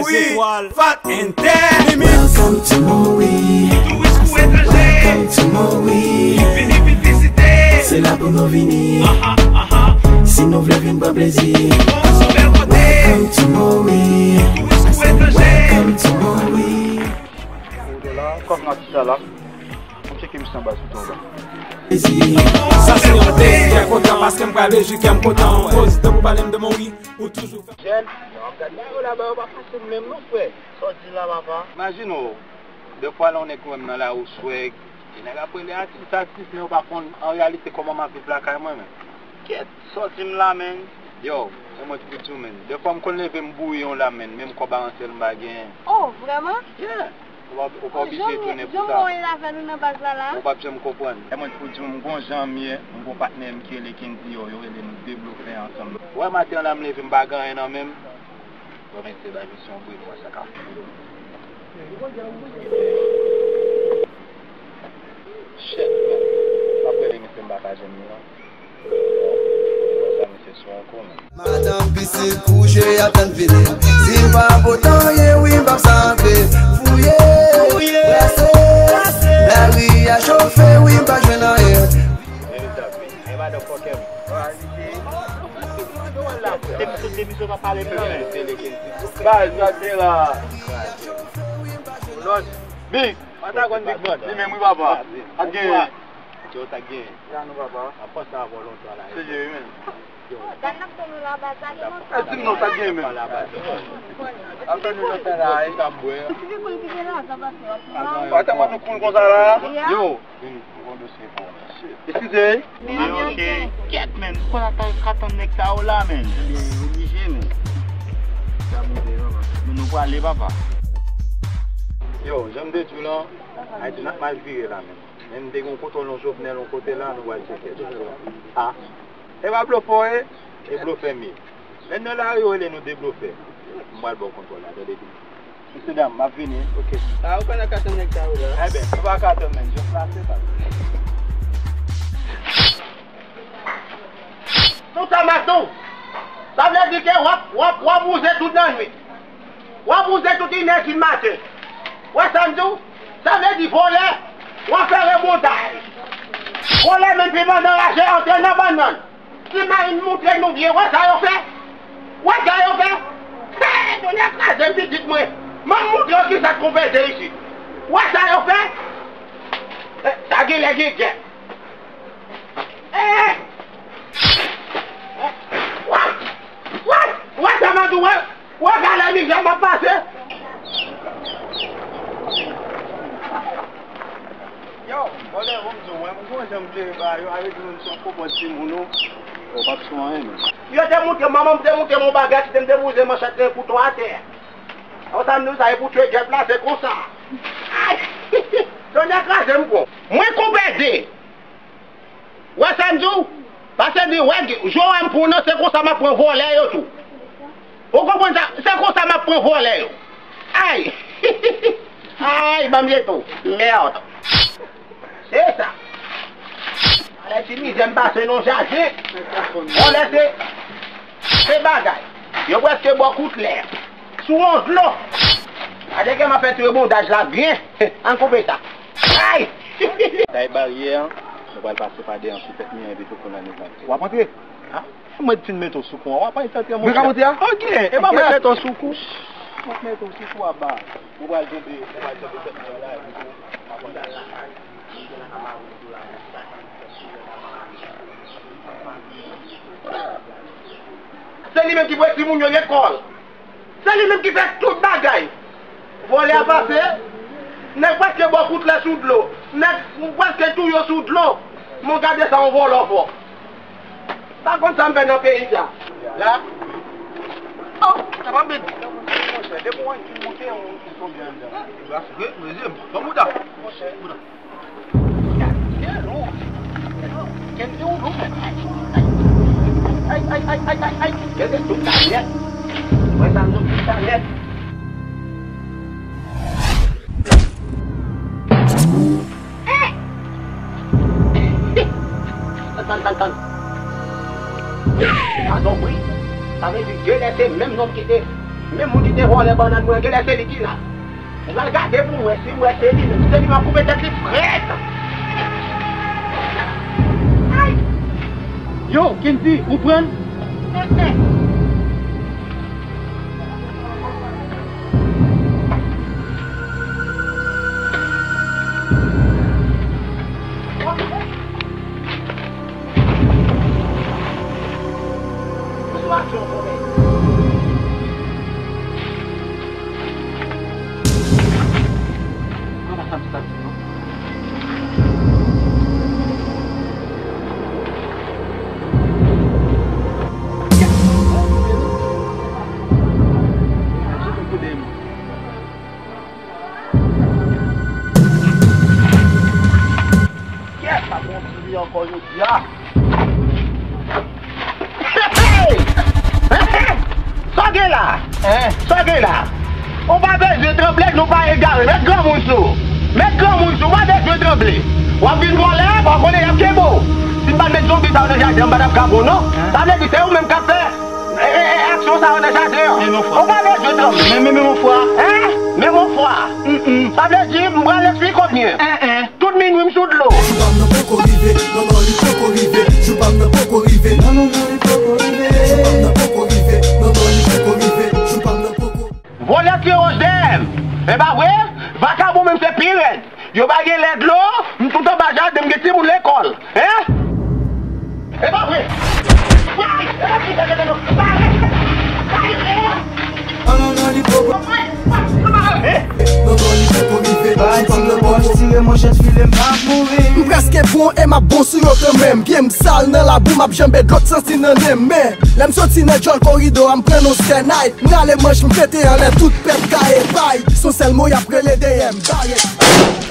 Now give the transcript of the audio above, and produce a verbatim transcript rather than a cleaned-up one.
Zetwal. Fat Enter. Welcome to Mori. Touris kou etranje. Welcome to Mori. Vini, vin vizite. Se la pou nou vini. Si nou vle vin pran plezi. Bon, se bèl kote. Welcome to Mori. Touris kou etranje. Welcome to Mori. Kote la, kòm n ap di sa la, m tcheke misye anba sou tonba. Sa se yon tèks, kè kontan, paske m pral rejwi kè m kontan. Poz, tankou pale m de Mori, ou toujou fè. Jèn, yo ap gad bagay yo laba, yo pa fasil menm non, frè. Sa w di la, papa? Imajine w, dèfwa lè yon nèg wè m nan lari, swag, e nèg ap rele atis, atis, men yo pa konn, an reyalite, kòman m ap viv lakay mwen, men. Kèt, sa w di m la, menn? Yo, e mwen ki pou di w, menn. Dèfwa m konn leve m bouyi yon la, menn, menm kòb a ansèl m pa genyen. Oh, vrèman? Yeah. Ou pa, ou pa oblije tounen pou sa. Jan w wè l avè nou nan baz la la. Ou p ap janm konprann. E mwen ki pou di w, m gon jan m ye, m gon patnè m ki rele Kendy yo, yo rele nou de blofè ansanm. Ou wè maten an la m leve m pa gen anyen nan men m. Bon, men se bay misye yon bri, m wè sa ka fè. Shit, man. M ap rele misye, m pa ka jwenn li non. Sa misye sou yon kou, man. Madanm pisin kouche, y ap tann vini. Si m pa pote anyen, wi, m p ap sanble. Fouye, brase, lari a chofe, wi, m pa jwenn anyen. Hey, madan fòkè m. Se misye, se misye pa pale menm. Baz, sa te la. Big. Patagon Big Man. Li menm wi papa. Ap genyen. Yo, sa k genyen? Sa nou papa. Ap panse avè w lontan la. Serye wi menm. Yo. Gad n ap tann ou la baz la gen lontan. Di m non, sa k genyen menm? Ap tann nou lontan la wi. Ti koul ki gen la, sa pase w ap pran. Atè mwen nou koul konsa la. Yo. Vini, m gon dosye pou ou. Eskize. Yo, ok. Kèt, men. Ou konn ap ka tann nèg sa yo la, men. Ebyen, oblije, men. Sa move, papa. Men nou prale, papa. Yo, jan m te di w lan, Ayiti n ap mal vire la, men. Men m te gen yon kote w lan Jovenel, yon kote la, nou pral tcheke. A. E pa blofè w ye, e blofè m ye. Lè n nan lari, yo rele nou de blofè. M pral ba w kontwòl la, tande byen. Mesye dam, m ap vini. Ok. A, ou pa nan ka tann nèg sa yo la. Enben, ou pa ka tann, men, just la se sa. Tout sa m ap di w, sa vle di ke w ap, w ap, w ap wouze tout lannwit. W ap wouze tout inèdi maten. W wè sa m di w? Sa vle di vòlè, w ap fè rebondaj. Vòlè menm pi pandan raje antre nan bannann. Ti Mayin moutre nou byen, w wè sa yo fè? W wè sa yo fè? Hey, tonnè kraze m pitit mwen. M ap moutre w kisa k konpèze isit. W wè sa yo fè? Eh, sa genlè gen gè. Eh! Wè! Wè! Wè sa m ap di w, wè! Wè galè mizè m ap pase! Yo, vòlè, bon m di w, mwen, m gon jan m vle ba yo, ale di nou m se yon konpòt timoun ou. Ou p ap sou anyen, men. Yo te moutre, manman m te moutre m yon bagay, kite m te bouze manchèt nan kouto atè. Ou sa m di w sa, e pou tchwe gèp la, se konsa. Ay! Tonnè kraze m pran. Mwen konpè de. Wè sa m di w? Pase di, wè, jan w wè m pran w nan, se konsa m ap pran vòlè yo tou. Ou konprann sa? Se konsa m ap pran vòlè yo. Ay! Ay, ban m jete w. Mèd. Se sa. Alè ti mizè m pase nan jaden. Vòlè se, se bagay. Yo prèske bò kout lè. Sou yon dlo. Gade kè m ap fè ti rebondaj la byen. Ann koupe sa. Ay! Tay baryè an, nou pral pase pa dèyè an sou tèt li an epi tou konn nan nou pral. W ap antre? Ha? Mwen fin mete w sou kou an, w ap al tante mwen. Mwen ka monte a? Ok, e pa mwen mete w sou kou. Mwen mete w sou kou aba. Ou pral tonbe, ou pral tonbe tèt mwen la epi tou. Se li menm ki voye timoun yo lekòl. Se li menm ki fè tout bagay. Vòlè a pase, nèg prèske bò kout lè sou dlo. Nèg prèske touye w sou dlo. Mon gade sa yon vòlò fò. Pa konn sa m fè nan peyi sa. La. Oh, sa pa bèt. Monchè, depi w fin monte, ou tonbe anndan. Rasire, mezye, ban m bouda. Monchè, bouda. Kendy ou lou, men. Ay, ay, ay, ay, ay, ay. Kendy tout sa nèt. Mwen sa m di w tout sa nèt. Tann, tann, tann. Sa zonbri. Sa vle di de lè se menm nonm ki te Menm moun ki te vòlè bannann mwen, genlè se li ki la. M pral gade pou m wè si m wè se li menm. Si se li, m ap koupe tèt li frèt. Ay! Yo, Kendy, ou pran l? Yes, pa bon, m sou li ankò jodi a. Hey! Hey! Sa w gen la? Hein? Sa w gen la? Ou pa bezwen tranble, nou pa egare. Met granmoun sou ou. Met granmoun sou ou, pa bezwen tranble. W ap vin vòlè, w ap konnen y ap kenbe w. Si m pa t met zonbi sa yo nan jaden an, m pa t ap ka pran w non. Hein? Sa vle di se ou menm k ap fè E, e, e, aksyon sa yo nan jaden an. Men mon frè. Ou pa bezwen tranble. Men, men, men mon frè. Hein? Men mon frè. Mm, mm. Sa vle di, m pral eksplike w byen. Hein, hein. Tout minwi m sou dlo. Jou pa m nan poko rive, non, non, li poko rive. Jou pa m nan poko rive, non, non, non, li poko rive. Jou pa m nan poko rive, non, non, li poko rive. Jou pa m nan poko. Vòlè tire wòch dèyè m. E pa vre? Vakabon menm se pi rèd. Yo pa gen lè dlo, m tout anba jaden, m gen timoun lekòl. Hein? E pa vre. Ay, e pa vre. An non non li poko. Non non li poko rive. Bati yon pòch tire manchèt file m pa mouri. M prèske bon e m ap bon sou yo kanmenm. Pye m sal nan labou, m ap janbe dlo k santi nan nen m. Men, lè m soti nan djòl koridò a, m pran yon sènay. M rale manch, m pete anlè, tout pèp gaye pay. Se yon sèl mo y ap rele dèyè m, bare.